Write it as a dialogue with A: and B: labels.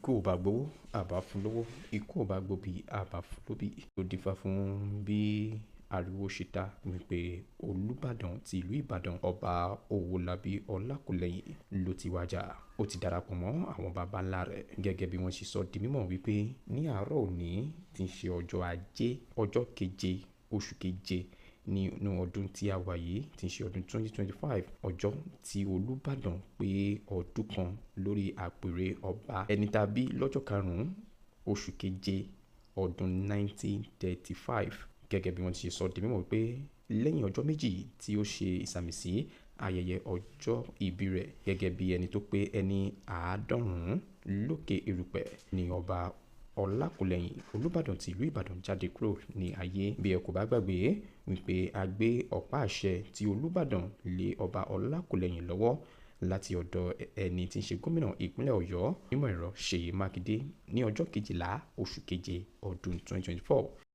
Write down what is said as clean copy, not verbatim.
A: Ikú ò bá gbowó, àbá fún lówó, ikú ò bá gbòbí, àbá fún lóbì. Ló dífá fún bí ariwo ṣe ta wípé Olúbàdàn ti ìlú Ìbàdàn, Ọba Owólabí Ọlákúlẹ́hìn ló ti wájà. Ó ti darapọ̀ mọ́ àwọn baba ńlá rẹ̀ gẹ́gẹ́ bí wọ́n ṣe sọ di mímọ̀ wípé ní àárọ̀ òní tí ń ṣe ọjọ́ Ajé, ọjọ́ keje oṣù keje nínú ọdún tí a wà yìí tí ń ṣe ọdún 2025, ọjọ́ tí Olúbàdàn pé ọdún kan lórí àpèrè ọba ẹni tá bí lọ́jọ́ karùn-ún oṣù keje ọdún 1935. Gẹ́gẹ́ bí wọ́n ti ṣe sọ di mímọ̀ wípé lẹ́yìn ọjọ́ méjì tí ó ṣe ìsàmìsí ayẹyẹ ọjọ́ ìbí rẹ̀ gẹ́gẹ́ bí ẹni tó pé ẹni 90 lókè erùpẹ̀ ní Ọba Ọlákúlẹ́hìn Olúbàdàn ti ìlú Ìbàdàn jáde kúrò ní ayé. Bí ẹ kò bá gbàgbé wípé a gbé ọ̀pá àṣẹ tí Olúbàdàn lé Ọba Ọlákúlẹ́hìn lọ́wọ́ láti ọ̀dọ̀ ẹni tí ń ṣe gómìnà ìpínlẹ̀ Ọ̀yọ́, onímọ̀ ẹ̀rọ Ṣèyí Mákindé, ní ọjọ́ 12 oṣù keje ọdún 2024.